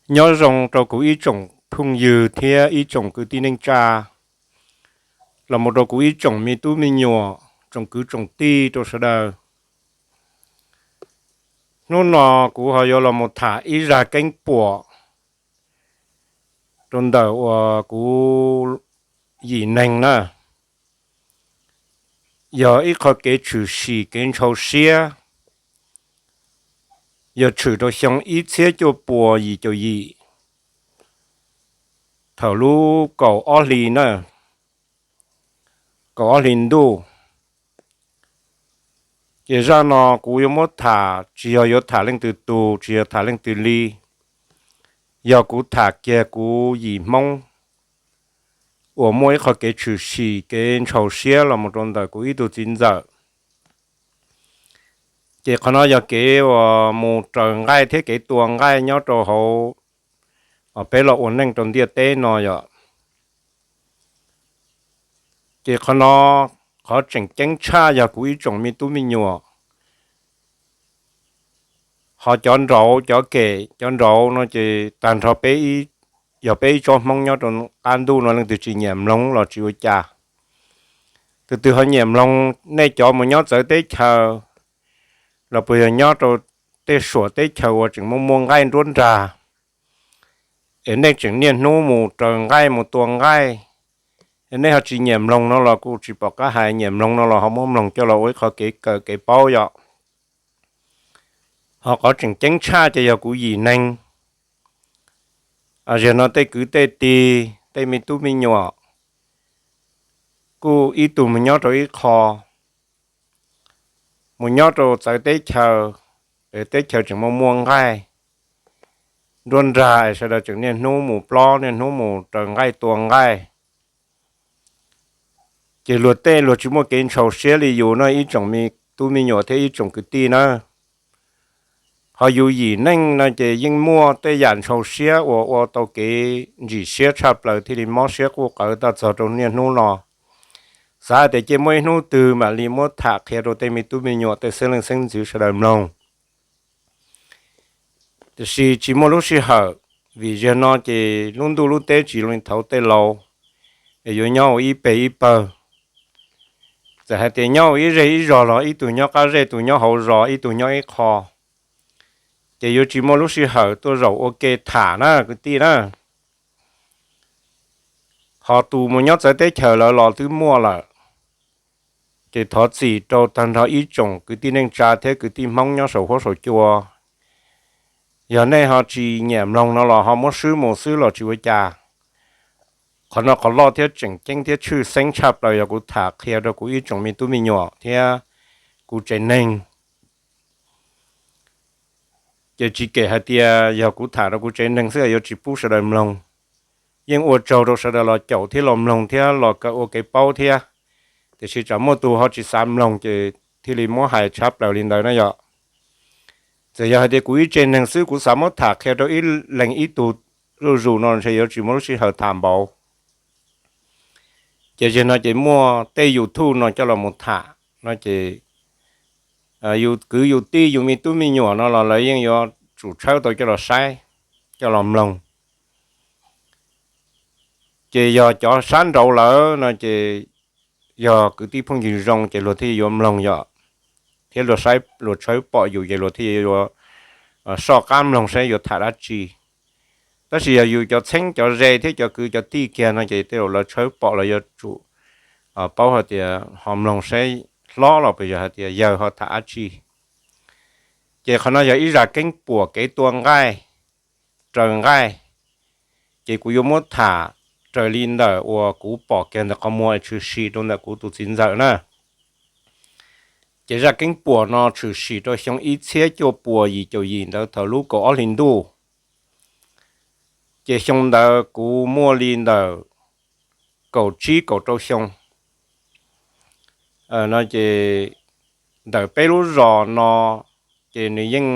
Nyob zoo rau kuv ib tsoom phooj ywg thiab ib tsoom kwv tij neej tsa, los mus rau kuv ib tsoom me tub me nyuam, tsoom kwv tsoom tij rau sawv daws. Hnub no kuv ho yuav los mus tham ib zaj keeb puam rau ntawm uas kuv yim neeg na, yog ib qho kev tshwm sim kev ntshaus siab, yog tshwm rau xyoo ib txhiab cuaj puas yim caum yim, thaum lub kaum ob hli na, kaum ob hli ntuj. Ces zaj no kuv yuav muab tham tsis yog yuav tham leej twg tus, tsis yog tham leej twg li, yog kuv tham kiag kuv yim Hmoob uas muaj ib qho kev tshwm sim kev ntshaus siab los mus rau ntawm kuv ib tug txiv ntxawm. Ces qhov no yog kev uas mus raws nqaij thiab kev tua nqaij nyob rau hauv peb los ua neej rau ntiaj teb no yom. Ces qhov no, qhov tseem ceeb tshaj yog kuv ib tsoom me tub me nyuam, ho cov nraud cov kem cov nraud no ces tag nrho peb, yog peb ib tsob Hmoob nyob rau qab ntuj no leej twg tsis nyiam mloog los tsis ua cas. Tus twg ho nyiam mloog, nej cov mus nyob txawv teb chaws los puas yog nyob rau tej suam teb chaws uas tseem muaj muaj nqaij nruab nrag, es nej tseem niaj hnub mus raws nqaij mus tua nqaij, es nej ho tsis nyiam mloog no los kuj tsis pom qab hais, nyiam mloog no los ho muab mloog coj los ua ib qho kev kawm kev paub yom. Ho qhov tseem ceeb tshaj ces yog kuv yim neeg, zaum no tej kwv tej tij tej me tub me nyuam kuj ib tug mus nyob rau ib qho, mus nyob rau txawv teb chaws, es teb chaws tseem muaj muaj nqaij nruab nrag es sawv daws tseem niaj hnub mus plob niaj hnub mus raws nqaij tua nqaij. Ces luag tej luag tsis muaj kev ntshaus siab li yus no ib tsoom me tub me nyuam thiab ib tsoom kwv tij na. Ho yus yim neeg no ces yeej muaj tej yam ntshaus siab uas ua tau kev ntsim siab tshaj plaws thiaj li mob siab quj qawv txog rau niaj hnub no. Xav hais tias cia muaj ib hnub twg mam li muab tham qhia rau tej me tub me nyuam tej xeeb leej xeeb ntxwv sawv daws mloog. Tiam sis tsis muaj lub sij hawm, vim zaum no ces lub ntuj lub teb tsis li thaum tej laus, es yuav nyob ua ib peg ib pawg. Txawm hais tias nyob ua ib zej ib zog los ib tug nyob qab zej tus nyob hauv zos ib tug nyob ib qho, ces yuav tsis muaj lub sij hawm tuaj zaum ua ke tham na kwv tij na. Ho tus mus nyob txawv teb chaws lawm los twb muaj lawm. Ces thov txim rau tag nrho ib tsoom kwv tij neej tsa thiab kwv tij Hmoob nyob saum huab saum cua, yog nej ho tsis nyiam mloog no los ho muab swb mus xwb los tsis ua cas. Qhov no qhov loj thiab tseem ceeb thiab tshwj xeeb tshaj plaws yog kuv tham qhia rau kuv ib tsoom me tub me nyuam thiab kuv tsev neeg. Ces tsis kem hais tias yog kuv tham rau kuv tsev neeg xwb yuav tsis pub sawv daws mloog. Yeej ua tsaug rau sawv daws los caum thiab los mloog thiab los kawm ua kev paub thiab. Tiam sis tsam muaj tus ho tsis xav mloog ces thiaj li muab hais tshaj plaws li ntawd na yom. Txawm yog hais tias kuv ib tsev neeg xwb kuv xav muab tham qhia rau ib leeg ib tug zuj zus no ntshe yuav tsis muaj lub sij hawm tham npaum. Ces zaum no ces muaj tej YouTube no coj los mus tham no ces yus kwv yus tij yus me tub me nyuam no los lawv yeej yuav tsum tshawb tau coj los saib, coj los mloog. Ces yog cov sab nraud lawm no ces yog kwv tij phooj ywg zoo ces luag thiaj yuav mloog yom, thiab luag tshawb pom yus ces luag thiaj yuav soj qab mloog saib yuav tham dab tsi. Tab sis yog yus cov txheeb cov ze thiab cov kwv cov tij kiag no ces tej zaum lawv tshawb pom lawv yuav tsum paub hais tias ho mloog saib hlob los puas yog hais tias yawg ho tham dab tsi. Ces qhov no yog ib zaj keeb puam kev tua nqaij, raws nqaij. Ces kuv yuav muab tham raws li ntawm uas kuv pom kiag ntawm qhov muag es tshwm sim rau ntawm kuv tus txiv ntxawm na. Ces zaj keeb puam no tshwm sim rau xyoo ib txhiab cuaj puas yim caum yim ntawd thaum lub kaum ob hlis ntuj. Ces xyoo ntawd kuv muaj li ntawm kaum tsib kaum rau xyoo no ces ntawm peb lub zos no ces nws yeej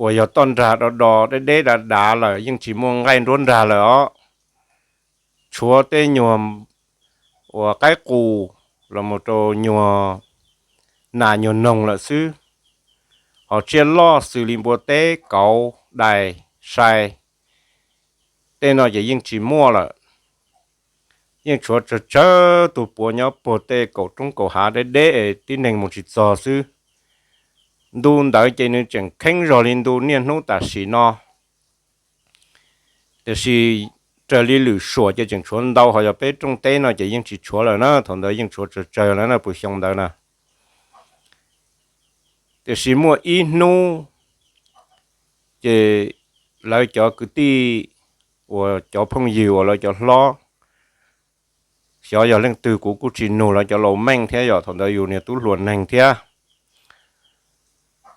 uas yog toj nrag do do deb deb dav dav lawm, yeej tsis muaj nqaij nruab nrag lawm os. Tshuav tej nyuag uas qaib qus los mus rau nyuag nas nyuag noog lawm xwb. Ho tsiaj loj xws li npua teb, kauv, dais, sai, tej no ces yeej tsis muaj lawm. Yeej tshuav tsawg tsawg tus puav nyob puag tej kaum roob kaum hav deb deb es tib neeg mus tsis txog xwb. Ntu ntawd ces nws tseem kheeb zog li ntu niaj hnub tam sim no. Tiam sis raws li lwm suam ces tseem tshuav ntau, ho yog peb rooj teb no ces yeej tsis tshuav lawm na, thaum ntawd yeej tshuav tsawg tsawg lawm na, puag xyoo ntawd na. Tiam sis muaj ib hnub ces lawv cov kwv tij uas cov phooj ywg uas lawv cov hlob, xyov yog leej twg kuv kuj tsis nug lawv cov laus meej thiab, yog thaum ntawd yus niag tub hluas neeg thiab,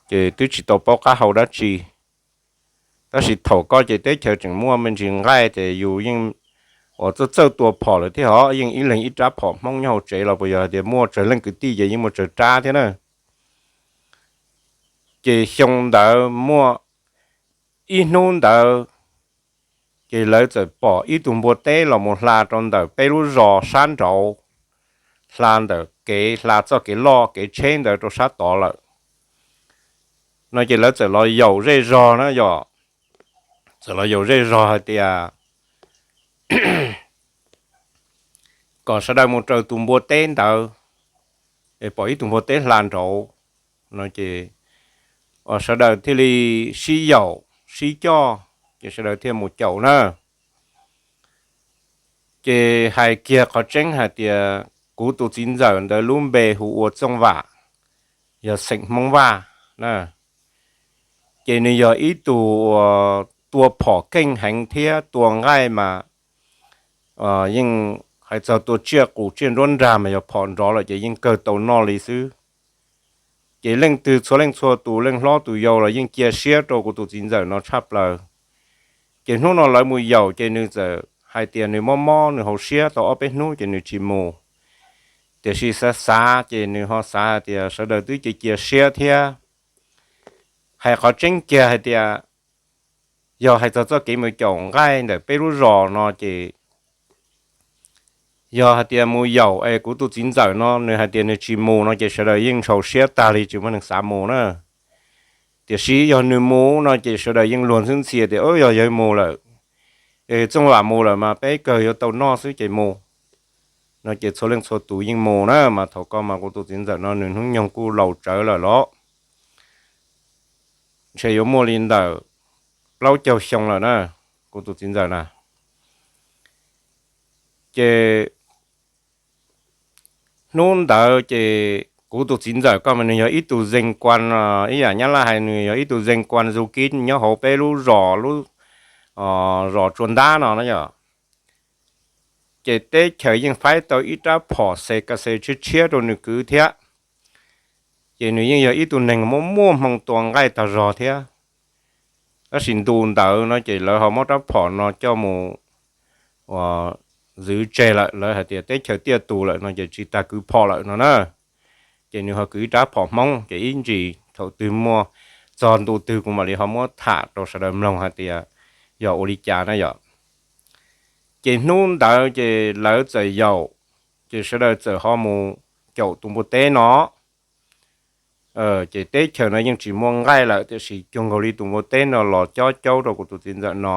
ces twb tsis tau paub qab hau dab tsi. Tab sis thaum ko ces teb chaws tseem muaj me ntsis nqaij ces yus yeej uas txawj txawj tua phom lawm thiab, ho yeej ib leeg ib rab phom Hmoob nyob hauv tsev los puas yog hais tias muaj tsawg leej kwv tij ces yeej muaj tsawg rab thiab na. Ces xyoo ntawd muaj ib hnub ntawd ces lawv txawm pom ib tug npua teb los mus hla rau ntawm peb lub zos sab nraud, hla ntawm kev, hla txoj kev loj kev tsheb ntawd rau sab tod lawm no ces lawv txawm los yaum zej zog na yom, txawm los yaum zej zog hais tias kom sawv daws mus raws tus npua teb ntawd es pom ib tug npua teb hla nraud no ces sawv daws thiaj li sib yaum sib coj ces sawv daws thiaj mus caum na. Ces hais kiag qhov tseeb hais tias kuv tus txiv ntxawm ntawd lub npe hu ua Txooj Vam, yog xeem Hmoob Vaj na. Ces nws yog ib tug uas tua phom keej heev thiab tua nqaij mas yeej hais txog tua tsiaj qus tsiaj nruab nrag mas yog phom nrov lawm ces yeej kawg tau noj li xwb. Ces leej twg txhua leej txhua tus leej hlob tus yau los yeej cia siab rau kuv tus txiv ntxawm no tshaj plaws. Ces hnub no lawv mus yaum ces nws txawm hais tias nws mob mob nws hauv siab tau ob peb hnub ces nws tsis mus. Tiam sis xav xav ces nws ho xav hais tias sawv daws twb cia cia siab thiab. Hais qhov tseeb kiag hais tias yog hais txog txoj kev mus caum nqaij ntawm peb lub zos no ces yog hais tias mus yaum es kuv tus txiv ntxawm no nws hais tias nws tsis mus no ces sawv daws yeej ntshaus siab tag li tsis muaj neeg xav mus na. Tiam sis yog nws mus no ces sawv daws yeej luag ntxhi ntxhi tias yog yawg mus lawm, Txooj Vam mus lawm mas peb kawg yuav tau noj xwb ces mus no ces txhua leej txhua tus yeej mus na. Mas thaum ko mas kuv tus txiv ntxawm no nws hnub nyoog kuj laus tsawv lawm los ntshe yuav muaj li ntawm plaub caug xyoo lawm na, kuv tus txiv ntxawm na. Ces hnub ntawd ces kuv tus txiv ntxawm ko mas nws yog ib tug zeej kuas, ib yam nyab laj hais nws yog ib tug zeej kuas zu kib nyob hauv peb lub zos, lub zos Tsua Ntab no na yom. Ces teb chaws yeej faib tau ib rab phom xe ka xe tshiab tshiab rau nws kwv thiab. Ces nws yeej yog ib tug neeg muaj muaj hmoo tua nqaij tag zog thiab. Tab sis ntu ntawd no ces lawv ho muab rab phom no coj mus ua ntxwv tseg lawm, lawv hais tias teb chaws tiaj tus lawm no ces tsis tas kwv phom lawm no na. Ces nws ho kwv ib rab phom Hmoob ces ib ntsis thaum twg muaj txog ntu twg kuv mam li ho muab tham rau sawv daws mloog hais tias yog ua li cas na yom. Ces hnub ntawd ces lawv txawm yaum, ces sawv daws txawm ho mus caum tus npua teb no. Ces teb chaws no yeej tsis muaj nqaij lawm tiam sis cuag nkaus li tus npua teb no los cob caub rau kuv tus txiv ntxawm no.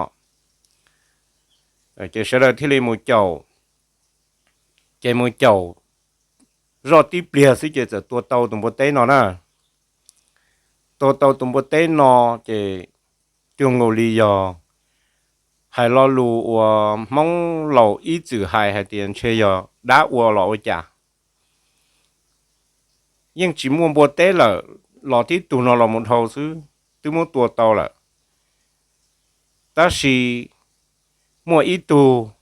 Ces sawv daws thiaj li mus caum. Ces mus caum zoj tib pliag xwb ces txawm tua tau tus npua teb no na. Tua tau tus npua teb no ces cuag nkaus li yog hais lo lus uas Hmoob laus ib txwm hais hais tias ntshe yog dab ua los ua cas. Yeej tsis muaj npua teb lawm, los tib tug no los mus dhau xwb twb muab tua tau lawm. Tab sis muaj ib tug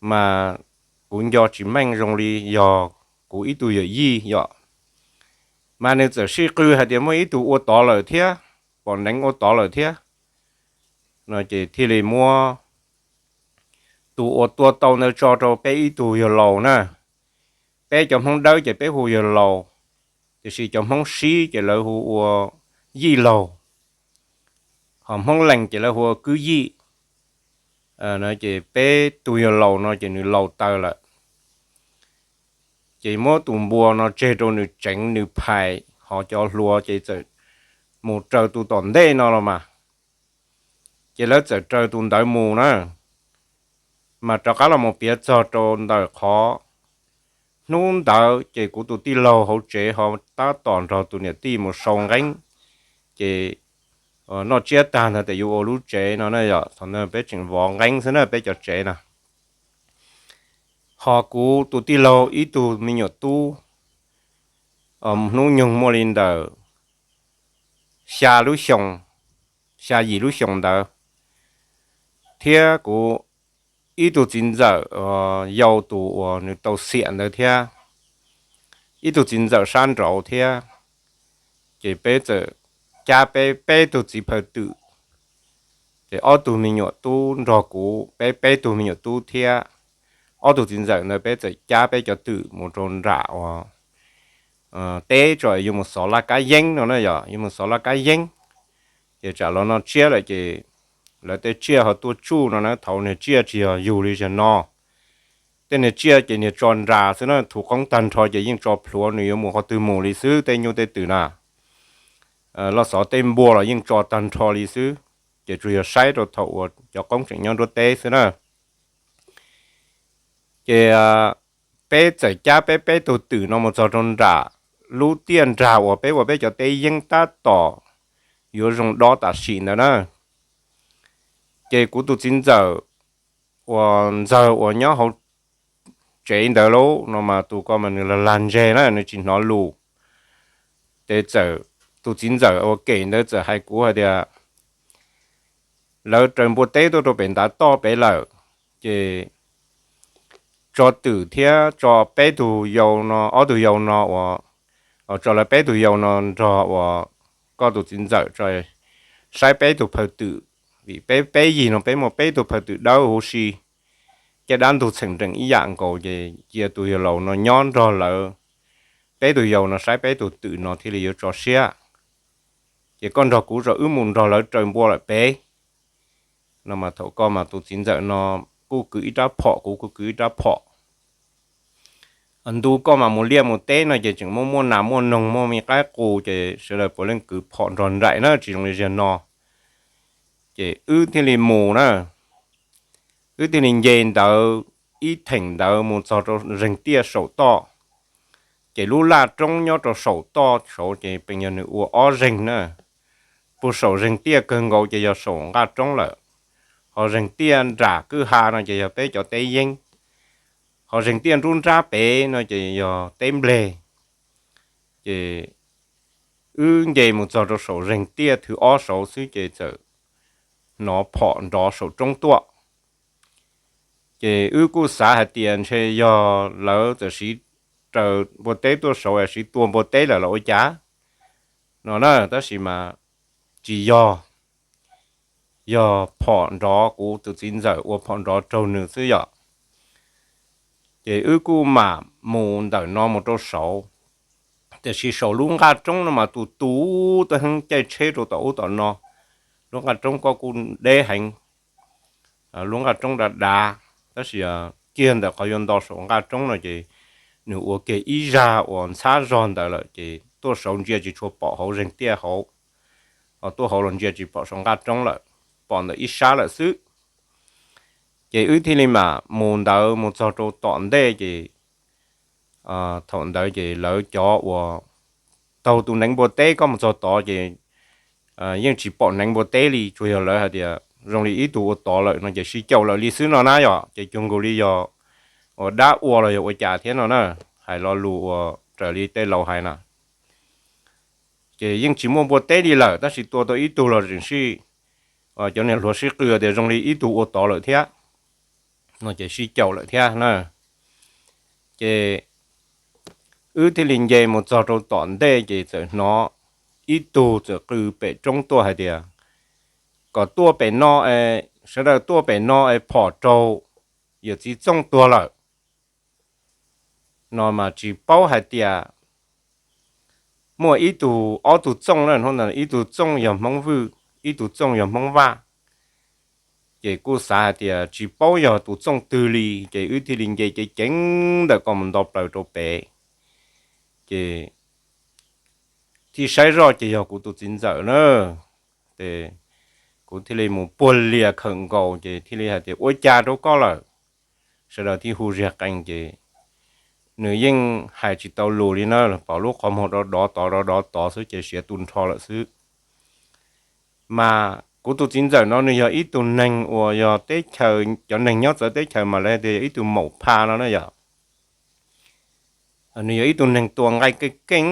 mas kuv nco tsis meej zoo li yog kuv ib tug yawm yij yom, mas nws txawm sib qw hais tias muaj ib tug ua tod lawm thiab, pom neev ua tod lawm thiab no ces thiaj li muab tus uas tua tau ntawd tso rau peb ib tug yawg laus na. Peb cov Hmoob Dawb ces peb hu yawg laus, tiam sis cov Hmoob Sib ces lawv hu ua yij laug, ho Hmoob Lees ces lawv hu ua kwv yij. Ces peb tus yawg laus no ces nws laus taw lawm, ces muab tus npua no tseg rau nws tseev nws phais, ho cov hluas ces txawm mus raws tus tom ntej no los mas. Ces lawv txawm raws tus ntawd mus na, mas rov qab los mus piav txog rau ntawm qhov hnub ntawd ces kuv tus tij laug hauv tsev ho tab tom nrog tus niam tij mus sau nqeeb, ces noj tsiab tag ntawd tes yuav ua lub tsev no na yom, thaum ntawd peb tseem vov nqeeb xwb na peb cov tsev na. Ho kuv tus tij laug ib tug me nyuam tub hnub nyoog muaj li ntawm xya lub xyoo, xya yim lub xyoo ntawd, thiab kuv ib tug txiv ntxawm yau tus uas nws tau xiam ntawd thiab, ib tug txiv ntxawm sab nraud thiab. Ces peb txawm cab peb peb tug txiv phaw twm, ces ob tug me nyuam tub nrog kuv peb peb tug me nyuam tub thiab ob tug txiv ntxawm ntawd peb txawm cab peb cov twm mus rau nram uas teb tso yuav mus xov laj kab yeeb no na yom, yuav mus xov laj kab yeeb. Ces tsam los noj tsiab lawm ces lawv tej tsiaj ho tuaj tsuj no na, thaum niag tsiaj tsis yog yug li zaum no. Tej niag tsiaj ces niag tso nras xwb na, thu qoob tag nrho ces yeej tso plhuav, nws yuav mus qhov twg mus li xwb, tej nyuj tej twm na. Los xov tej npua los yeej tso tag nrho li xwb, ces tsuas yog saib rau thaum uas cov qoob tseem nyob nruab teb xwb na. Ces peb txawm cab peb peb tug twm no mus txog rau nram lub tiaj nrag uas peb ua peb cov teb yeeb tab tom yuav zoo dob tam sim ntawd na. Ces kuv tus txiv ntxawm uas ntxawg uas nyob hauv tsev ntawd lauj no mas tus ko mas nws lag lag ntseg na, nws tsis hnov lus. Ces txawm tus txiv ntxawm ua ke ntawd txawm hais kuv hais tias lawv raws npua teb tuaj rau pem ntav toj pem lawm, ces tso twm thiab tso peb tug yau no, ob tug yau no uas, tso lawv peb tug yau no nrog uas koj tus txiv ntxawm tso saib peb tug phaw twm, vim peb peb yig no peb muaj peb tug phaw twm dawb huv si, caj dab ntug txheem nreem ib yam nkaus, ces cia tus yawg laus no nyob nrog lawv peb tug yau no saib peb tug twm no thiaj li yuav tso siab. Ces koj nrog kuv tso, wb mus nrog lawv raws npua lawm pem no mas thaum ko mas tus txiv ntxawm no kuj kwv ib rab phom, kuv kuj kwv ib rab phom. Ntu ko mas mus liaj mus teb no ces tseem muaj muaj nas muaj noog muaj me qaib qus ces sawv daws puav leej kwv phom nrog nraim na, tsis zoo li zaum no. Ces wb thiaj li mus na, wb thiaj li nce ntawd ib theem ntawd mus txog rau zeeg tiaj saum toj. Ces lub laj roob nyob rau saum toj saud ces pem yog nws ua ob zeeg na. Puag saum zeeg tiaj kawg nkaus ces yog saum nqaj roob lawm, ho zeeg tiaj nram kwj ha no ces yog peb cov teb yeeb, ho zeeg tiaj nruab nrab pem no ces yog teb npleg. Ces wb nce mus txog rau saum zeeg tiaj thwv ob saud xwb ces txawm hnov phom nrov saum roob tuaj. Ces wb kuj xav hais tias ntshe yog lawv txawm siv raws npua teb tuaj saud es siv tua npua teb lawm los ua cas no na, tab sis mas tsis yog, yog phom nrov kuv tus txiv ntxawm ua phom nrov raug nws xwb yom. Ces wb kuj mam mus ntawm no mus rau saud, tiam sis saum lub nqaj roob no mas tus tus tuaj heev, caij tsheb rau tom ub tom no. Lub nqaj roob ko kuj deb heev, lub nqaj roob dav dav, tab sis kiag ntawm qhov yuav nto saum nqaj roob no ces nws ua kiag ib zag uas ntxhab zog ntawd lawm ces tuaj saud ntsia tsis tshua pom hauv zeeg tiaj hauv, ho tuaj hauv los ntsia tsis pom saum nqaj roob lawm, pom ntawm ib sab lawm xwb. Ces wb thiaj li mam mus ntawd mus txog rau tom ntej ces thaum ntawd ces lawv cov uas taug tus neev npua teb ko mus txog tod ces yeej tsis pom neev npua teb li, tsuas yog lawv hais tias zoo li ib tug ua tod lawm no ces sib caum lawm li xwb no na yom. Ces cuag nkaus li yog uas dab ua los yog ua cas thiab no na, hais lo lus uas raws li tej laus hais na. Ces yeej tsis muaj npua teb li lawm, tab sis tua tau ib tug los tseem sib, cov niag hluas sib qw tias zoo li ib tug ua tod lawm thiab no ces sib caum lawm thiab na. Ces wb thiaj li nce mus txog rau tom ntej ces txawm hnov ib tug txawm qw pem roob tuaj hais tias kom tuaj pem no, sawv daws tuaj pem no es phom raug yawm txiv Txooj tuag lawm no mas tsis paub hais tias muaj ib tug, ob tug Txooj na, ib tug Txooj yog Hmoob Vwj, ib tug Txooj yog Hmoob Vaj. Ces kuj xav hais tias tsis paub yog tus Txooj twg li, ces wb thiaj li nce ceev ceev ntawm ko mus nto plaws rau pem. Ces thiaj saib zoj ces yog kuv tus txiv ntxawm na. Ces kuv thiaj li mus puag lias khawm nkaus ces thiaj li hais tias ua cas rau koj lawm. Sawv daws thiaj hu ziag qees ces nws yeej hais tsis tau lus li na, pom lub qhov muag dov dov tod dov dov tod xwb ces siav tu nrho lawm xwb. Mas kuv tus txiv ntxawm no nws yog ib tug neeg uas yog teb chaws, cov neeg nyob txawv teb chaws mas lawv tias yog ib tug maum pha no na yog. Nws yog ib tug neeg tua nqaij keej keej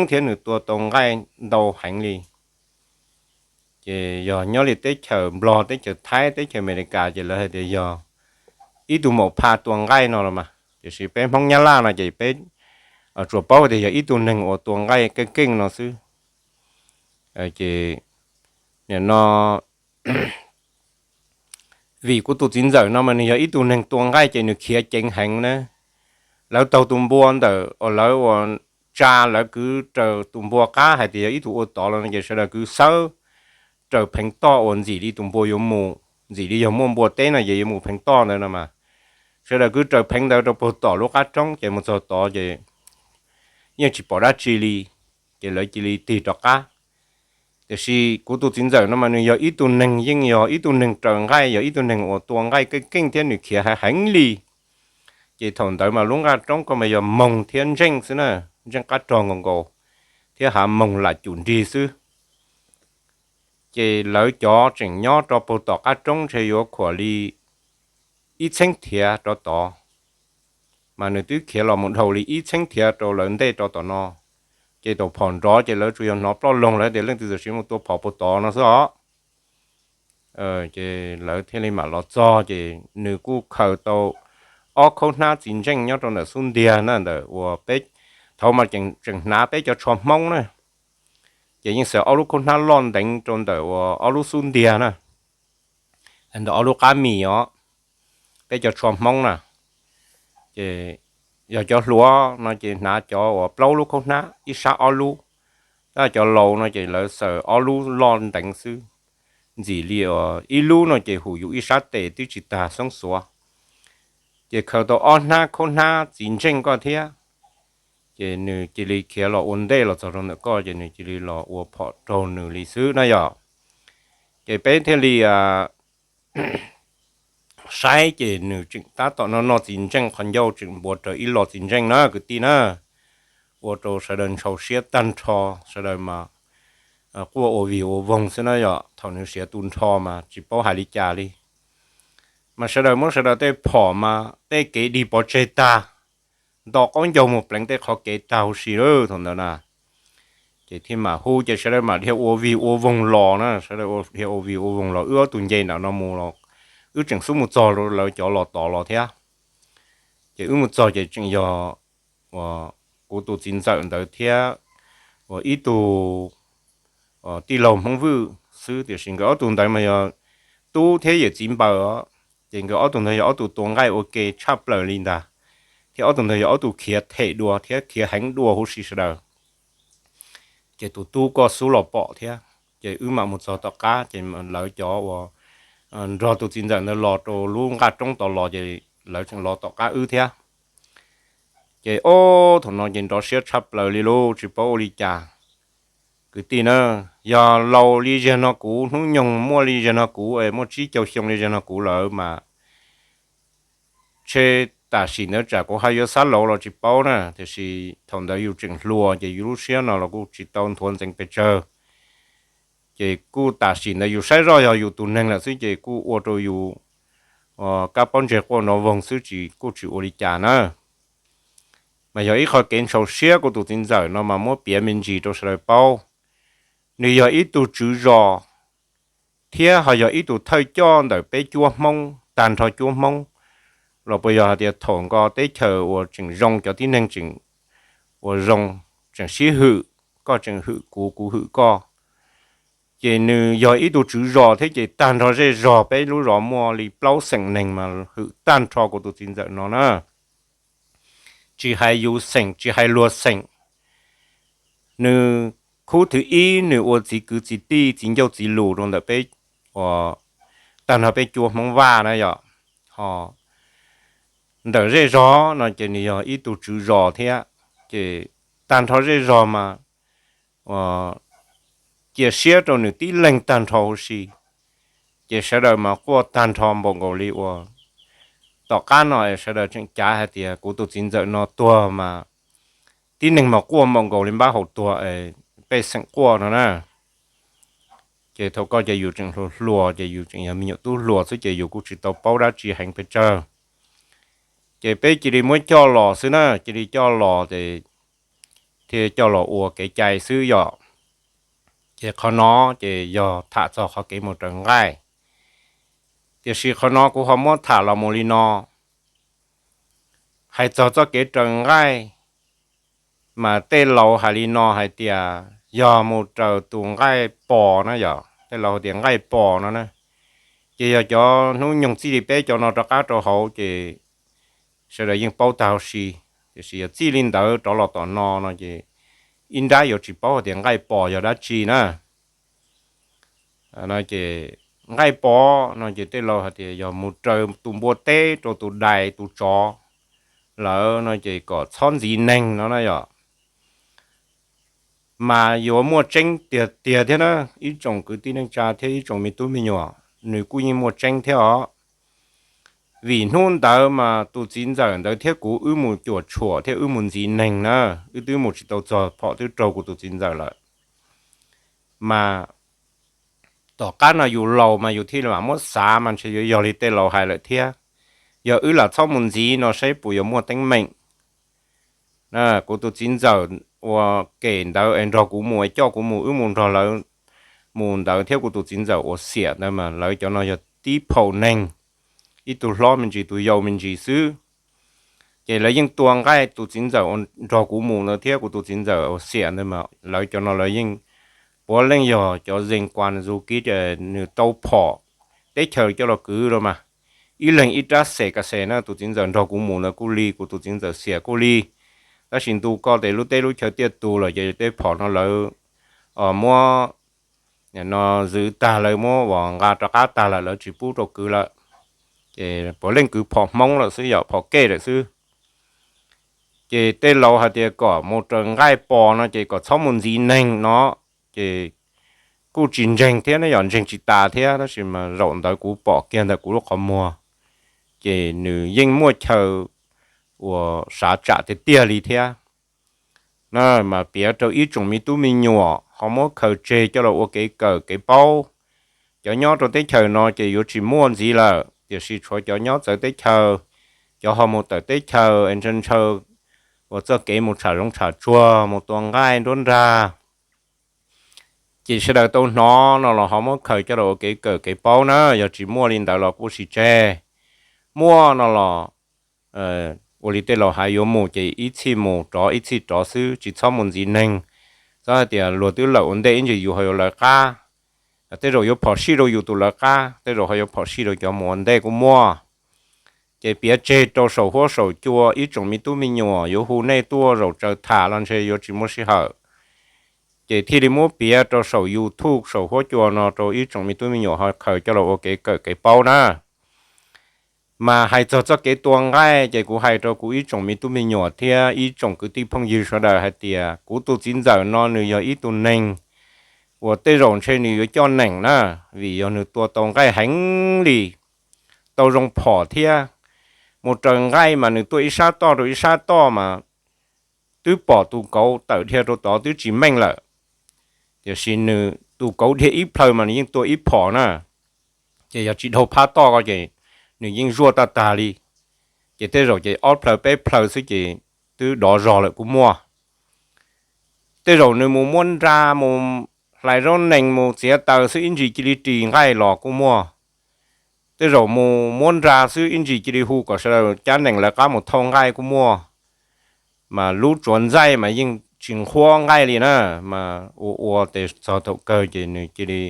thiab nws tua tau nqaij ntau heev li. Ces yog nyob li teb chaws Nplog, teb chaws Thaib, teb chaws Amelikas ces lawv hais tias yog ib tug maum pha tua nqaij no los mas, tiam sis peb Hmoob Nyab Laj no ces peb tsuas paub tias yog ib tug neeg uas tua nqaij keej keej no xwb. Ces nim no vim kuv tus txiv ntxawm no mas nws yog ib tug neeg tua nqaij ces nws khiav ceev heev na. Lawv taug tus npua ntawm uas lawv uas tsa lawv kwv raws tus npua qab hais tias yog ib tug ua tod los no ces sawv daws kwv xawb raws pheev toj uas ntxim li tus npua yuav mus, ntxim li yog muaj npua teb no ces yuav mus pheev toj ntawd no mas. Sawv daws kwv raws pheev ntawd rau puag tom lub qab roob ces mus txog tod ces yeej tsis pom dab tsi li, ces lawv cia li tig rov qab. Tiam sis kuv tus txiv ntxawm no mas nws yog ib tug neeg, yeej yog ib tug neeg raws nqaij, yog ib tug neeg uas tua nqaij keej keej thiab nws khiav heev li. Ces thaum ntawd mas lub nqaj roob ko mas yog moog thiab ntseej xwb na, ntseej qab rog nkaus nkaus, thiab hav moog lam cum nrig xwb. Ces lawv cov tseem nyob rau puag tom qab roob ntshe yuav khuam li ib txheeb thiav rov tod, mas nws twb khiav los mus dhau li ib txheeb thiav rau lawv ntej rau tom no. Ces thaum phom nrov ces lawv tsuas yog hnov ploj loog lawv tias leej twg txawm siv mus tua phom puag tod no xwb os. Ces lawv thiaj li mam los txog ces nws kuj khaws tau ob khaub hnab txiv ntseej nyob rau ntawm xub ntiag na, ntawm uas peb, thaum mas tseem hnav peb cov tsho Hmoob na, ces yeej xaws ob lub khaub hnab loj nteev rau ntawm uas ob lub xub ntiag na, ntawm ob lub qab mis os, peb cov tsho Hmoob na. Ces yog cov hluas no ces hnav cov uas plaub lub khaub hnab ib sab ob lub, tab cov laus no ces lawv xaws ob lub loj nteev xwb, ntxim li uas ib lub no ces hum yus ib sab tes twb tsis tag xoob xuav. Ces khaws tau ob hnab khaub hnab txiv ntseej koj thiab, ces nws cia li khiav los ua ntej los txog rau ntawm koj ces nws cia li los ua phom raug nws li xwb na yom. Ces peb thiaj li saib ces nws tseem tab tom noj noj txiv ntseej, qhov ncauj tseem npuav rawv ib lo txiv ntseej na kwv tij na, ua rau sawv daws ntshaus siab tag nrho, sawv daws mas quaj ua vig ua voog xwb na yom. Thaum nws siav tu nrho mas tsis paub hais li cas li, mas sawv daws muab sawv daws tej phom mas tej kev dig pov tseg tag, nto qaub ncaug mus pleev tej qhov kev tag huv si lawm thaum ntawd na. Ces thiaj mam hu ces sawv daws mam dhia ua vig ua voog los na, sawv daws dhia ua vig ua voog los wb ob tug nce ntawm no mus los wb tseem xub mus txog lawv cov los tod los thiab. Ces wb mus txog ces tseem yog uas kuv tus txiv ntxawm ntawd thiab uas ib tug tij laug Hmoob Vwj xwb, tiam sis nkawd ob tug ntawd mas yog tub thiab yawm txiv npaws os. Ces nkawd ob tug ntawd yog ob tug tua nqaij ua ke tshaj plaws li ntag, thiab ob tug ntawd yog ob tug khiav them dua thiab khiav heev dua huv si sawv daws. Ces tus tub koj xub los pom thiab, ces wb mam mus txog tom qab ces lawv cov uas nrog tus txiv ntxawm ntawd los rau lub nqaj roob tod los ces lawv tseem los tom qab wb thiab. Ces ob thaum no ces nrov siab tshaj plaws li lauj, tsis paub ua li cas. Kwv tij na, yog laus li ziag no kuv, hnub nyoog muaj li ziag no kuv es muaj tsib caug xyoo li ziag no kuv lawm mas tshe tam sim ntawd tsam kuv ho yuav xav laus los tsis paub na, tiam sis thaum ntawd yus tseem hluas ces yus lub siab no los kuj tsis tau nthuav ntxeev pes tsawg. Ces kuj tam sim ntawd yus saib zoj yog yus tus neeg lawm xwb ces kuj ua rau yus kab pob ntseg quaj nrov voog xwb tsis kuj tsis ua li cas na. Mas yog ib qho kev ntshaus siab kuv tus txiv ntxawm no mas muab piav me ntsis rau sawv daws paub. Nws yog ib tug tswv zos thiab ho yog ib tug thawj coj ntawm peb cuab Hmoob, tag nrho cuab Hmoob, los puas yog hais tias thaum nkaus teb chaws uas tseem zoo, cov tib neeg tseem uas zoo, tseem sib hwm, koj tseem hwm kuv, kuv hwm koj. Ces nws yog ib tug tswv zos thiab ces tag nrho zej zog peb lub zos muaj li plaub xeem neeg mas hwm tag nrho kuv tus txiv ntxawm no na. Tsis hais yus xeem, tsis hais luag xeem, nws khub thwv ib nws ua txiv kwv txiv tij txiv ncauj txiv lus rau ntawm peb uas tag nrho peb cuab Hmoob Vaj na yom. Ho ntawm zej zog no ces nws yog ib tug tswv zos thiab, ces tag nrho zej zog mas cia siab rau nws tib leeg tag nrho huv si. Ces sawv daws mas quaj tag nrho npaum nkaus li uas tom qab no sawv daws tseem cav hais tias kuv tus txiv ntxawm no tuag mas tib neeg mas quaj npaum nkaus li npab hau tuag, pej xeem quaj no na. Ces thaum koj ces yus tseem hluas hluas, ces yus tseem yog me nyuam tub hluas xwb ces yus kuj tsis tau paub dab tsi heev pes tsawg. Ces peb cia li muab coj los xwb na, cia li coj los ces thiaj coj los ua kev cai xwb yom. Ces qhov no ces yog tham txog qhov kev mus raws nqaij. Tiam sis qhov no kuv ho muab tham los mus li no, hais txog txoj kev raws nqaij, mas tej laus hais li no hais tias yog mus raws tus nqaij pos na yom, tej laus hais tias nqaij pos no na. Ces yog cov hnub nyoog txij li peb cov no rov qab rau hauv ces sawv daws yeej paub tag huv si, tiam sis yog txij li ntawd rov los tom no no ces ib nrab yuav tsis paub hais tias nqaij pos yog dab tsi na. Ces nqaij pos no ces tej laus hais tias yog mus raws tus npua teb rau tus dais tus tsov lawm no ces kom txhob ntxiv neeg no na yom. Mas yuav muaj tseeb tiag tiag thiab na, ib tsoom kwv tij neej tsa thiab ib tsoom me tub me nyuam, nws kuj yeej muaj tseeb thiab os. Vim hnub ntawd mas tus txiv ntxawm ntawd thiab kuv wb mus cuam tshuam thiab wb mus ntxiv neeg na, wb twb mus tsis tau txog phom twb raug kuv tus txiv ntxawm lawm. Mas tom qab no yus laus mas yus thiaj li mam muab xav mas ntshe yuav yog li tej laus hais lawm thiab. Yog wb lam txhob mus ntxiv no saib puas yuav muaj teeb meem. Kuv tus txiv ntxawm ua kem ntawd es nrog kuv mus es coj kuv mus, wb mus nrog lawv mus ntawd thiab kuv tus txiv ntxawm ua xiam ntawd mas lawv cov no yog tib phaum neeg, ib tug hlob me ntsis tus yau me ntsis xwb. Ces lawv yeej tua nqaij tus txiv ntxawm uas nrog kuv mus ntawd thiab kuv tus txiv ntxawm ua xiam ntawd mas lawv cov no lawv yeej puav leej yog cov zees kuas zu kib, nws tau phom teb chaws coj los kwv rau mas ib leeg ib rab xes kas xes na, tus txiv ntxawm nrog kuv mus ntawd kuj li, kuv tus txiv ntxawm xiam kuj li. Tab sis ntu koj tes lub teb lub chaw tiaj tus lawm ces tej phom no lawv muab no zwv tag, lawv muab uas nqa rov qab tag lawm, lawv tsis pub rau kwv lawm. Ces puav leej kwv phom Hmoob lawm xwb, yog phom kej lawm xwb. Ces tej laus hais tias kom mus raws nqaij pos no ces kom txhob mus ntxiv neeg no, ces kuj tsis ntseeg thiab ne, yog ntseeg tsis tas thiab, tab sis mas zaum ntawd kuv pom kiag ntawm kuv lub qhov muag, ces nws yeej muaj chaw uas sav tsam tiag tiag li thiab. Na mas piav rau ib tsoom me tub me nyuam ho muab khaws tseg coj los ua kev kawm kev paub. Cov nyob rau teb chaws no ces yuav tsis muaj ntxiv lawm, tiam sis tshuav cov nyob txawv teb chaws, cov ho mus tawm teb chaws es ntshaw ntshaw uas txoj kev mus tsham zoov tsham tsuag mus tua nqaij nruab nrag, ces sawv daws tau hnov no los ho muab khaws coj los ua kev kawm kev paub na. Yog tsis muaj li ntawd los kuj tsis tseg, muaj no los ua li tej laus hais yuav mus ces ib txhij mus rov ib txhij rov xwb, tsis txhob mus ntxiv neeg. Txhob hais tias luag twb lawm ua ntej ib ntsis yus ho yuav lawv qab, tej zaum yuav phom sij rau yus tus lawv qab, tej zaum ho yuav phom sij rau cov mus ua ntej kuj muaj. Ces piav tseg rau saum huab saum cua, ib tsoom me tub me nyuam yuav hu nej tuaj zaum tsaws tham los ntshe yuav tsis muaj sij hawm. Ces thiaj li muab piav rau saum YouTube saum huab cua no rau ib tsoom me tub me nyuam ho khaws coj los ua kev kawm kev paub na. Mas hais txog txoj kev tua nqaij ces kuv hais rau kuv ib tsoom me tub me nyuam thiab ib tsoom kwv tij phooj ywg sawv daws hais tias kuv tus txiv ntxawm no nws yog ib tug neeg uas tej zaum ntshe nws yuav coj neem na, vim yog nws tua tau nqaij heev li, tau zoo phom thiab. Mus raws nqaij mas nws tua ib sab toj rau ib sab toj mas twb pom tus kauv tawm dhia rau tod twb tsis meej lawm, tiam sis nws tus kauv dhia ib plhaw mas nws yeej tua ib phom na. Ces yog tsis dhau phab toj ko ces nws yeej zuaj tag tag li. Ces tej zaum ces ob plhaw peb plhaw xwb ces twb dov zog lawm kuj muaj. Tej zaum nws mus muab nra mus hlais zaub nees mus txiav taws xwb ib ntsis cia li ris nqaij los kuj muaj. Tej zaum mus muab nra xwb ib ntsis cia li hu kom sawv daws cab nees lawv qab mus thauj nqaij kuj muaj. Mas lub tsuav ntxaij mas yeej tsis nqhuab nqaij li na, mas ua ua tes txog thaum kawg ces nws cia li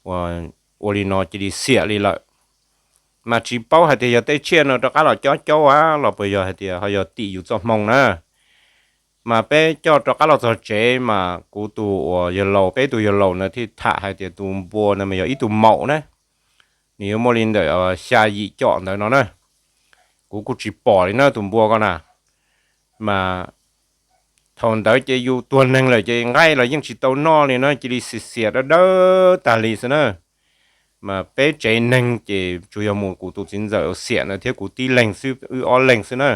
ua li no cia li xiam li lawm. Mas tsis paub hais tias yog tej tsiaj no rov qab los cob caub a los puas yog hais tias ho yog tim yus txoj hmoo na. Mas peb coj rov qab los txog tsev mas kuv tus uas yawg laus, peb tus yawg laus ntawd thiaj tham hais tias tus npua ntawd mas yog ib tug maum na, nws yuav muaj li ntawm xya yim com ntawd no na. Kuv kuj tsis pom li na tus npua ko na. Mas thaum ntawd ces yus tuag neeg lawm ces nqaij los yeej tsis tau noj li na, cia li xiam xiam dawb dawb tag li xwb na. Mas peb tsev neeg ces tsuas yog mus kuv tus txiv ntxawm xiam ntawd thiab kuv tib leeg xwb, wb ob leeg xwb na.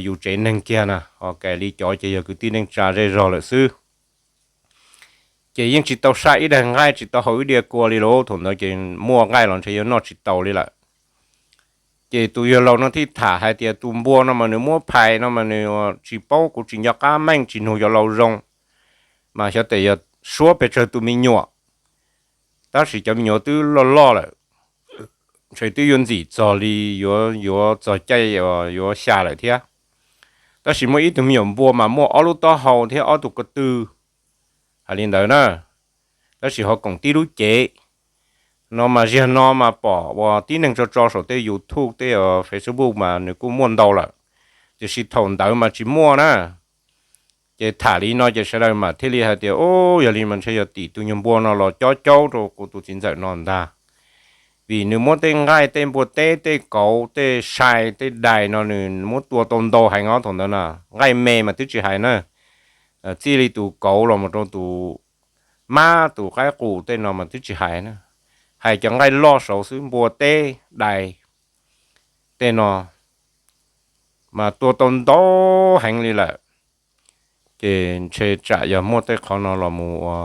Yus tsev neeg kiag na, ho kam li cov ces yog kwv tij neej tsa zej zog lawm xwb. Ces yeej tsis tau saj ib daig nqaij, tsis tau haus ib diav kua li lauj. Thaum ntawd ces muaj nqaij los ntshe yuav noj tsis taus li lawm. Ces tus yawg laus no thiaj tham hais tias tus npua no mas nws muab phais no mas nws tsis paub, kuv tsis nco qab meej, tsis nug cov laus zoo, mas xyov tes yog suab pes tsawg tus me nyuam, tab sis cov me nyuam twb loj loj lawm, ntshe twb yuav ntxim txog li, yuav yuav txog caij yuav xya lawm thiab. Tab sis muaj ib tug me nyuam npua mas muaj ob lub taub hau thiab ob tug ko tw, hais li ntawd na, tab sis ho koom tib lub cev. No mas ziag no mas pom uas tib neeg tso tso saum tej YouTube, tej Facebook mas nws kuj muaj ntau lawm, tiam sis thaum ntawd mas tsis muaj na. Ces tham li no ces sawv daws mas thiaj li hais tias, u, yog li mas ntshe yog tim tus nyuag npua no los cob caub rau kuv tus txiv ntxawm no ntag. Vim nws muab tej nqaij, tej npua teb, tej kauv, tej sai, tej dais no nws muab tua tau ntau heev os thaum ntawd na. Nqaij me mas twb tsis hais na, txij li tus kauv los mus rau tus mab, tus qaib qus tej no mas twb tsis hais na. Hais cov nqaij loj saud xwb, npua teb, dais tej no mas tua tau ntau heev li lawm. Ces ntshe tsam yog muaj tej qhov no los mus ua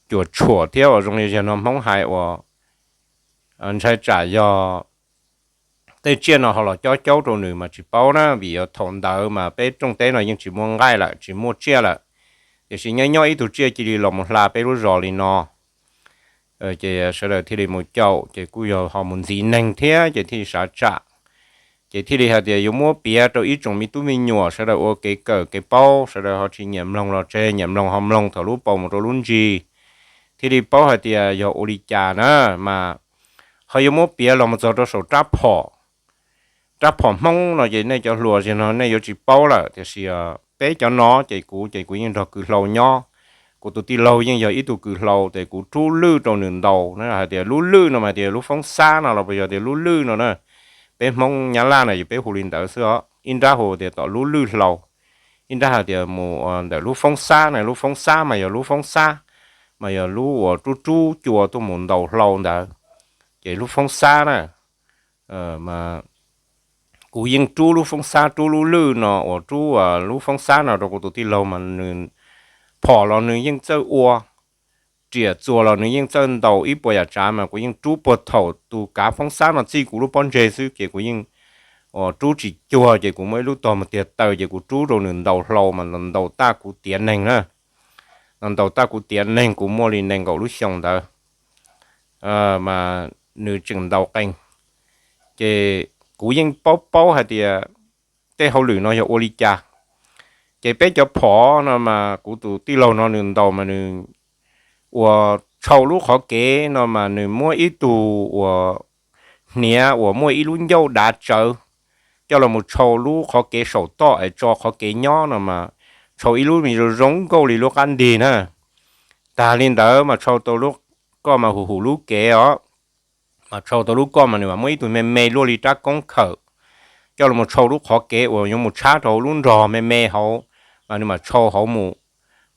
cuam tshuam thiab uas zoo li yog no Hmoob hais uas ntshai tsam yog tej tsiaj no ho los cob caub rau nws mas tsis paub na, vim yog thaum ntawd mas peb rooj teb no yeej tsis muaj nqaij lawm, tsis muaj tsiaj lawm. Tiam sis nyob nyob ib tug tsiaj cia li los mus hla peb lub zos li no. Ces sawv daws thiaj li mus caum, ces kuj yog ho mus ntxiv neeg thiab ces thiaj li sav tsam. Ces thiaj li hais tias yuav muab piav rau ib tsoom me tub me nyuam sawv daws ua kev kawm kev paub, sawv daws ho tsis nyiam mloog los tseg, nyiam mloog ho mloog thaum lub paus mus rau lub ntsis, thiaj li paub hais tias yog ua li cas na. Mas ho yuav muab piav los mus txog rau saum rab phom. Rab phom Hmoob no ces nej cov hluas zig no nej yuav tsis paub lawm, tiam sis peb cov no ces kuv ces kuv yeej nrog kws hlau nyob. Kuv tus tij laug yeej yog ib tug kws hlau, ces kuv rub lwj rau nws ntaus na, hais tias lub lwj no mas tias lub foob xab no los puas yog tias lub lwj no na. Peb Hmoob Nyab Laj no ces peb hu li ntawd xwb os. Ib nrab hu tias tom lub lwj hlau, ib nrab hais tias mus ntawm lub foob xab na. Lub foob xab mas yog lub foob xab, mas yog lub uas rub rub cua tuaj mus ntaus hlau ntawd, ces lub foob xab na. Kuv yeej rub lub foob xab, rub lub lwj no uas rub lub foob xab no rau kuv tus tij laug mas nws phom los nws yeej txawj ua, riam txuas los nws yeej txawj ntaus ib puas yam tsav, mas kuv yeej rub puag thaum tus kav foob xab no txij kuv lub pob ntseg xwb ces kuv yeej rub tsis cuag, ces kuv muaj ib lub tog mus tiag taw ces kuv rub rau nws ntaus hlau mas ntaus tag kuv tiav neeg na. Ntaus tag kuv tiav neeg, kuv muaj li nees nkaum lub xyoo ntawd mas nws tseem ntaus qees. Ces kuv yeej paub paub hais tias tej hauj lwm no yog ua li cas. Ces peb cov phom no mas kuv tus tij laug no nws ntaus mas nws ua tshau lub qhov kev no mas nws muab ib tug uas hniav uas muaj ib lub ncauj dav tsawv coj los mus tshau lub qhov kev saum toj es tso qhov kev nyob no mas tshau ib lub me zoo zoo nkauj li lub qab ntig na. Tag li ntawd mas tshau tau lub, koj mas hum hum lub kev os, mas tshau tau lub koj mas nws mas muaj ib tug me me luaj li rab koob khawm coj los tshau lub qhov kev uas yuav mus tshab rau hauv lub nrog me me hauv, mas nws mam tshau hauv mus,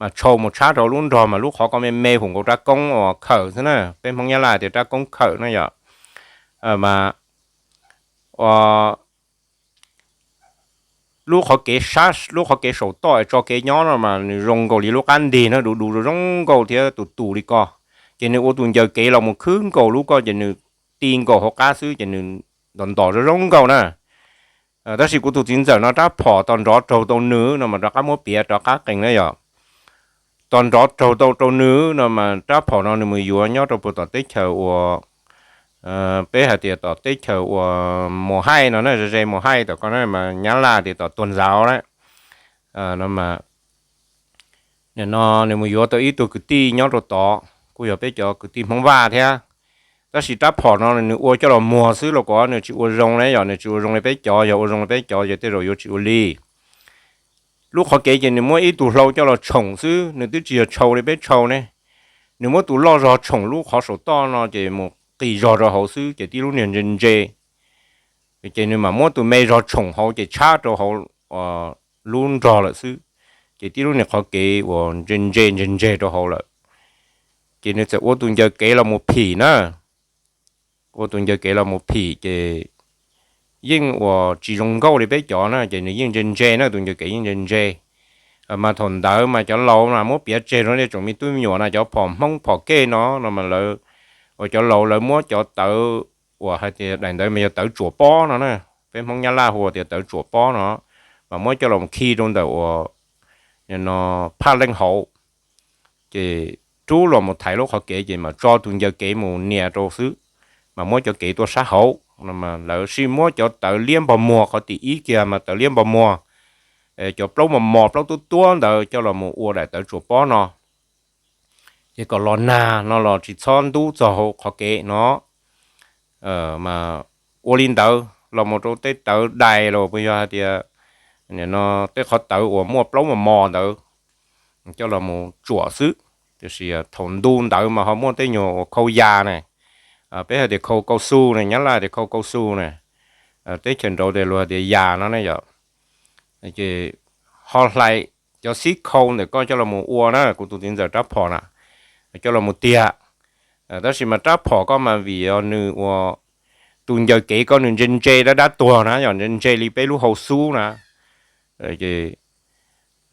mas tshau mus tshab rau lub nrog mas lub qhov ko me me hum nkaus rab koob uas khawm xwb na, peb Hmoob Nyab Laj tias rab koob khawm na yom. Mas lub qhov kev sab, lub qhov kev saum toj es tso kev nyob no mas nws zoo nkaus li lub qab ntig no, du du zoo zoo nkauj thiab tus tus li ko. Ces nws ua tus ncaws kev los mus khwb nkaus lub koj ces nws ti nkaus hauv qab xwb ces nws ntos ntos zoo zoo nkauj na. Tab sis kuv tus txiv ntxawm no rab phom tos nrov raug tau nws no mas rov qab muab piav rov qab qees na yom. Tos nrov raug tau rau nws no mas rab phom no nws mus yuav nyob rau puag tom teb chaws uas peb hais tias tom teb chaws uas Mus Haij no na, ze ze Mus Haij tom ko na, mas Nyab Laj tias tom Tuag Ntxauv na. No mas nim no nws mus yuav tau ib tug kwv tij nyob rau tod, kuj yog peb cov kwv tij Hmoob Vaj thiab. Tab sis rab phom no nws ua coj los muag xwb los kuj nws tsis ua zoo na yom, nws tsis ua zoo li peb cov, yog ua zoo li peb cov ces tej zaum yuav tsis ua li. Lub qhov kev ces nws muab ib tug hlau coj los tshoom xwb, nws twb tsis yog tshau li peb tshau ne. Nws muab tus loj zog tshoom lub qhov saum toj no ces mus qis zog rau hauv xwb ces tib lub niag ntse ntse. Ces nws mam muab tus me zog tshoom hauv ces tshab rau hauv lub nrog lawm xwb, ces tib lub niag qhov kev uas ntse ntse ntse ntse rau hauv lawm. Ces nws txawm ua tus ncaws kev los mus phim na. ua tus ncaws kev los mus phim ces yeej uas tsis zoo nkauj li peb cov na, ces nws yeej ntse ntse na, tus ncaws kev yeej ntse ntse. Mas thaum ntawd mas cov laus mas muab piav tseg rau nej tsoom me tub me nyuam na, cov phom Hmoob phom kej no no mas lawv, uas cov laus lawv muab cov tawv uas hais tias daim ntawd mas yog tawv tsuam pob no na, peb Hmoob Nyab Laj hu tias tawv tsuam pob no, mas muab coj los khi rau ntawm uas no phaj leej hauv, ces rub los mus thaiv lub qhov kev ces mas tso tus ncaws kev mus nias rau xwb, mas muab cov kev tuaj sab hauv no mas lawv sij muab cov tawv liab npog muag qhov tim ib kiag mas tawv liab npog muag, cov plaub mos mos plaub tuab tuab ntawd coj los mus ua daim tawv tsuam pob no, ces kom los nag no los tsis txhob ntub txog hauv qhov kev no. Mas ua li ntawd los mus rau tej tawv dais los puas yog hais tias no tej qhov tawv uas muaj plaub mos mos ntawd coj los mus tsuam xwb. Tiam sis thaum ntu ntawd mas ho muaj tej nyuag uas khau yas ne, peb hais tias khau kau xu ne, Nyab Laj tias khau kau xu ne, teb chaws nraud tias luag tias yas no ne yom. Ces ho hlais cov xib khau ntawm koj coj los mus ua na, kuv tus txiv ntxawm rab phom na, coj los mus tiag. Tab sis mas rab phom koj mas vim yog nws ua tus ncaws kev koj nws ntse ntse dab dab tuag na, yog ntse ntse li peb lub hau xub na,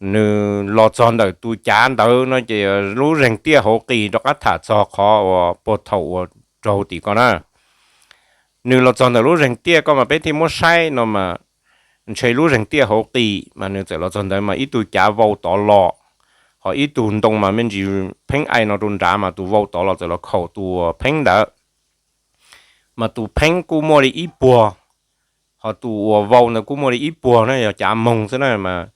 nws los txog ntawm tus cav ntawd no ces lub zeeg tiaj hauv qis rov qab tham txog qhov uas puag thaum uas raug tim ko na. Nws los txog ntawm lub zeeg tiaj koj mas peb thiaj muab saib no mas ntshe lub zeeg tiaj hauv qis mas nws txawm los txog ntawd mas ib tug cav vau tod los, ho ib tug ntoo mas me ntsis pheeb ai no rau nrad mas tus vau tod los txawm los khaum tus uas pheeb ntawd, mas tus pheeb kuj muaj li ib puag, ho tus uas vau ntawd kuj muaj li ib puag na, yog cav moog xwb na mas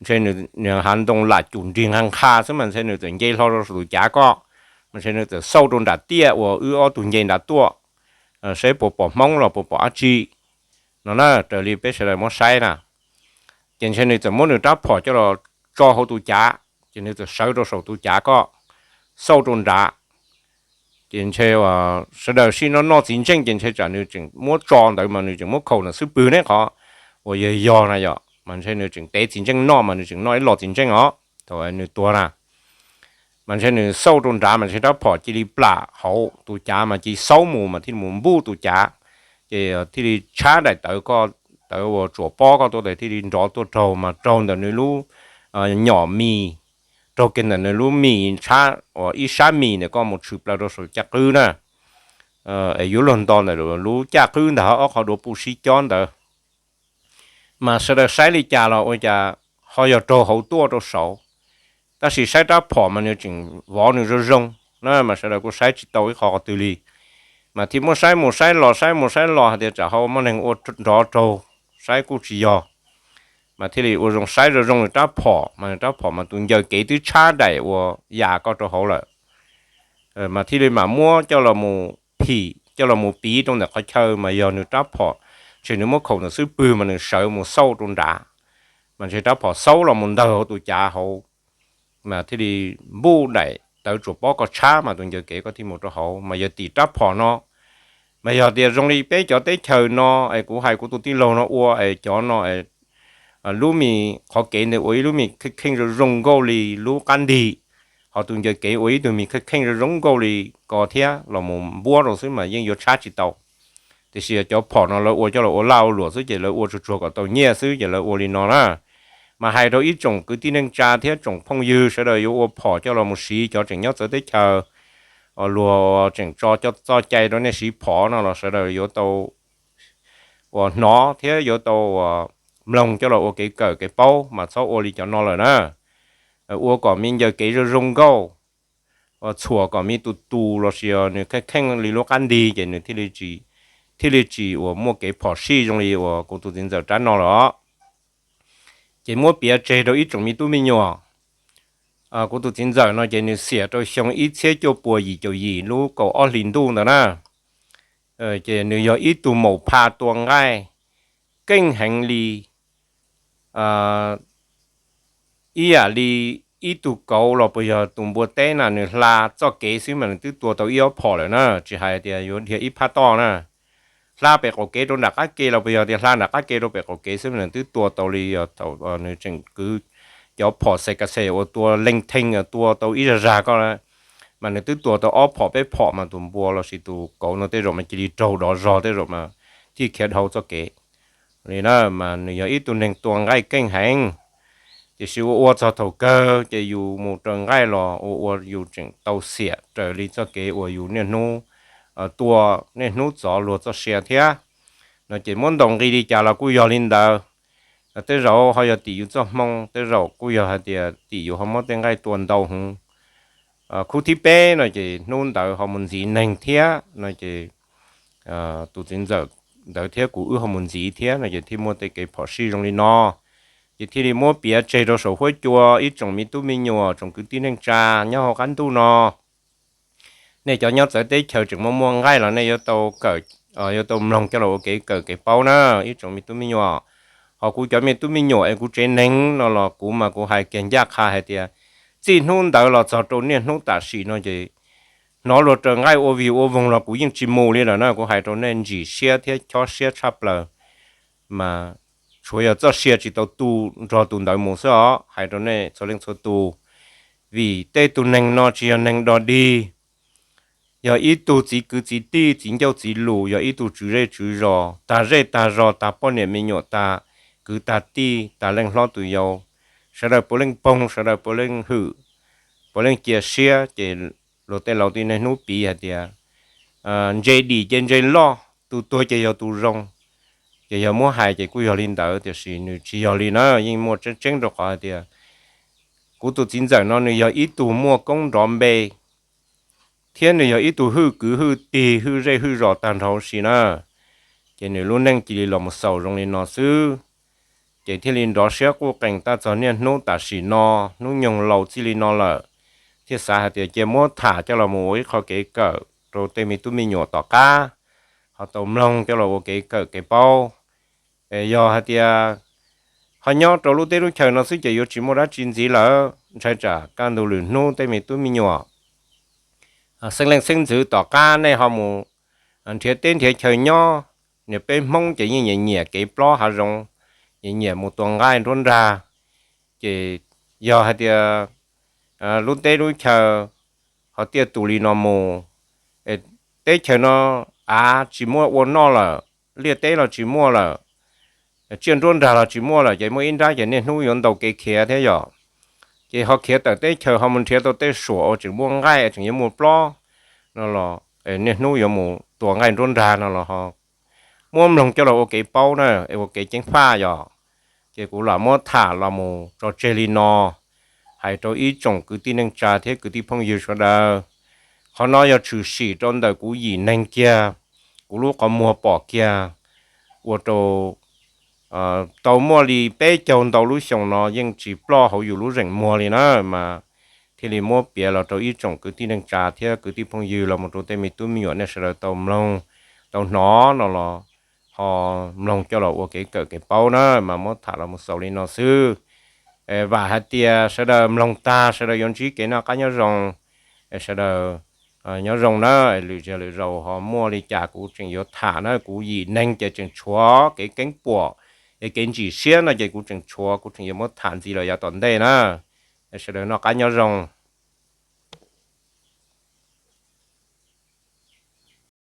ntshe nws hav ntoo lam cum nrig nqha nqha xwb mas ntshe nws txawm nce hlo rau saum tus cav koj, mas ntshe nws txawm xauj rau nram tiaj uas wb ob tug nce nrad tuaj, saib puas pom Hmoob los puas pom dab tsi no na, raws li peb sawv daws muab saib na. Ces ntshe nws txawm muab nws rab phom coj los tso hauv tus cav, ces nws txawm sawv rau saum tus cav koj, xauj rau nrad. Ces ntshe sawv daws sib noj noj txiv ntseej ces ntshe tsam nws tseem muab tso ntawd mas nws tseem muab khaum nram xub pwg ne qhov uas yog yog na yom, mas ntshe nws tseem tev txiv ntseej noj mas nws tseem noj ib los txiv ntseej os thaum nws tuag na. Mas ntshe nws xauj rau nrad mas ntshe rab phom cia li plam hauv tus cav mas cia li xaub mus mas thiaj li mus npuj tus cav, ces thiaj li tshab daim tawv koj, tawv uas tsuam pob koj tuaj tes thiaj li nrov tuaj raug mas raug ntawm nws lub nyom mis, raug kiag ntawm nws lub mis tshab uas ib sab mis ntawm koj mus tshwm plaws rau saum caj qwb na. Es yuav luag nto ntawm lub caj qwb ntag ob qhov duav puj sib cob ntawd. Mas sawv daws saib li cas los ua cas ho yog raug hauv tuaj rau saud, tab sis saib rab phom mas nws tseem vov nws zoo zoo na mas sawv daws kuj saib tsis tau ib qho qhov twg li. Mas thiaj muab saib mus saib los saib mus saib los hais tias tsam ho muaj neeg ua nrov raug, saib kuj tsis yog. Mas thiaj li ua zoo saib zoo zoo nws rab phom mas nws rab phom mas tus ncaws kev twb tshab daim uas yas koj rau hauv lawm. Mas thiaj li mam muab coj los mus phim coj los mus piv rau ntawm qhov chaw mas yog nws rab phom, ntshe nws muab khaum ntawm xub pwg mas nws sawv mus xauj rau nrad, mas ntshe rab phom xaub los mus ntawg hauv tus cav hauv, mas thiaj li npuj daim tawv tsuam pob koj tshab mas tus ncaws kev koj thiaj mus rau hauv. Mas yog tim rab phom no, mas yog tias zoo li peb cov teb chaws no es kuv hais kuv tus tij laug no ua es cov no lub mis qhov kev ntawd ua ib lub mis kheej kheej zoo zoo nkauj li lub qab ntig, ho tus ncaws kev ua ib tug mis kheej kheej zoo zoo nkauj li ko thiab los mus npuab rau xwb mas yeej yuav tshab tsis tau. Tiam sis cov phom no lawv ua coj los ua laj ua luam xwb ces lawv ua tsuag tsuag kom tau nyiaj xwb ces lawv ua li no na. Mas hais rau ib tsoom kwv tij neej tsa thiab tsoom phooj ywg sawv daws yuav ua phom coj los mus siv, cov tseem nyob txawv teb chaws, luag tseem tso cov txoj cai rau nej siv phom no los sawv daws yuav tau uas hnov thiab yuav tau uas mloog coj los ua kev kawm kev paub mas txhob ua li cov no lawm na. Ua kom me ncaws kev zoo zoo nkauj, txhuam kom me tus tus los sis nws kheej kheej li lub qab ntig ces nws thiaj li tsis uas muaj kev phom sij zoo li uas kuv tus txiv ntxawm rab no lawm os. Ces muab piav tseg rau ib tsoom me tub me nyuam. Kuv tus txiv ntxawm no ces nws xiam rau xyoo ib txhiab cuaj puas yim caum yim lub kaum ob hlis ntuj ntawd na. Ces nws yog ib tug maum pha tua nqaij keej heev li, ib yam li ib tug kauv los puas yog tus npua teb na, nws hla txoj kev xwb mas nws twb tua tau ib ob phom lawm na, tsis hais tias yuav dhia ib phab toj na. Hla pem qaum kev rau nram qab ke los puas yog tias hla nram qab ke rau pem qaum kev xwb mas nws twb tua tau li thaum nws tseem kwv cov phom xes kas xes uas tua leej theej tua tau ib zag zag koj mas nws twb tua tau ob phom peb phom mas tus npua lossis tus kauv no tej zaum mas cia li raug dov zog tej zaum mas thiaj khiav dhau txoj kev li na. Mas nws yog ib tug neeg tua nqaij keej heev, tiam sis ua ua txog thaum kawg ces yus mus raws nqaij los ua ua yus tseem tau xiam raws li txoj kev uas yus niaj hnub tua, niaj hnub txov luag txoj sia thiab no ces muab ntaus nqi li cas los kuj yog li ntawd. Tej zaum ho yog tim yus txoj hmoo, tej zaum kuj yog hais tias tim yus ho muab tej nqaij tua ntau heev. Khub thib peb no ces hnub ntawd ho mus ntxiv neeg thiab no ces tus txiv ntxawm ntawd thiab kuv wb ho mus ntxiv thiab no ces thiaj muaj tej kev phom sij zoo li no. Ces thiaj li muab piav tseg rau saum huab cua ib tsoom me tub me nyuam, tsoom kwv tij neej tsa nyob hauv qab ntuj no. Nej cov nyob txawv teb chaws tseem muaj muaj nqaij los nej yuav tau kawm, yuav tau mloog coj los ua kev kawm kev paub na ib tsoom me tub me nyuam. Ho kuv cov me tub me nyuam es kuv tsev neeg no los kuv mas kuv hais kiag ncaj qha hais tias txij hnub ntawd los txog rau niaj hnub tam sim no ces hnov luag raws nqaij ua vig ua voog los kuv yeej tsis mus li lawm na. Kuv hais rau nej ntsim siab thiab chob siab tshaj plaws, mas tshuav yog txoj sia tsis tau tu nrog tus ntawd mus xwb os, hais rau nej txhua leej txhua tus. Vim tej tus neeg no tsis yog neeg dog dig, yog ib tug txiv kwv txiv tij, txiv ncauj txiv lus, yog ib tug tswv zej tswv zos, tag zej tag zos, tag poj niam me nyuam, tag kwv tag tij, tag leej hlob tus yau, sawv daws puav leej poog, sawv daws puav leej hwm, puav leej cia siab ces luag tej laus tej niaj hnub piv hais tias ntse dim ces ntse loj, tus tuag ces yog tus zoo. Ces yog muab hais ces kuj yog li ntawd, tiam sis nws tsis yog li na, yeej muaj tseeb tseeb rau qhov hais tias kuv tus txiv ntxawm no nws yog ib tug muaj koob nrov npe, thiab nws yog ib tug hwj kwv hwj tij hwj zej hwj zos tag nrho huv si na. Ces nws lub neej cia li los mus xaus zoo li no xwb, ces thiaj li nrov siab quj qees tab txog niaj hnub tam sim no, hnub nyoog laus txij li no lawm, thiaj xav hais tias cia muab tham coj los mus ua ib qho kev kawm rau tej me tub me nyuam tom qab ho tau mloog coj los ua kev kawm kev paub. Yog hais tias ho nyob rau lub teb lub chaws no xwb ces yuav tsis muaj dab tsi ntxiv lawm, ntshai tsam kaj ntug lwm hnub tej me tub me nyuam xeeb leej xeeb ntxwv tom qab nej ho mus nrhiav teb nrhiav chaw nyob. Niam peb Hmoob ces yeej nyiam nyiam kev plob hav zoov, nyiam nyiam mus tua nqaij nruab nrag. Ces yog hais tias lub teb lub chaw ho tiaj tus li no mus, teb chaws no av tsis muaj ua noj lawm, liaj teb los tsis muaj lawm, tsiaj nruab nrag los tsis muaj lawm, ces muaj ib nrab ces niaj hnub yuav ntaus kev khiav thiab yom. Ces ho khiav tawm teb chaws ho mus nrhiav tau tej suam uas tseem muaj nqaij tseem yuav muaj plob no los niaj hnub yuav mus tua nqaij nruab nrag no los ho muab mloog coj los ua kev paub na, ua kev ceeb faj yom. Ces kuv lam muab tham los mus tso tseg li no, hais rau ib tsoom kwv tij neej tsa thiab kwv tij phooj ywg sawv daws. Qhov no yog tshwm sim rau ntawm kuv yim neeg kiag, kuv lub qhov muag pom kiag, ua rau tau muaj li peb caug ntau lub xyoo no yeej tsis ploj hauv yus lub zeem muag li na, mas thiaj li muab piav los rau ib tsoom kwv tij neej tsa thiab kwv tij phooj ywg los mus rau tej me tub me nyuam nej sawv daws tau mloog, tau hnov no los ho mloog coj los ua kev kawm kev paub na, mas muab tham los mus xaus li no xwb. Vam hais tias sawv daws mloog tag sawv daws yuav ntsib kev noj qab nyob zoo, sawv daws nyob zoo na. Lwm zaus lwm zaus ho muaj li cas kuv tseem yuav tham na, kuv yim neeg ces tseem tshuav kev keeb puam, es kev ntsim siab no ces kuv tseem tshuav, kuv tseem yuav muab tham ntxiv los yav tom ntej na. Sawv daws noj qab nyob zoo.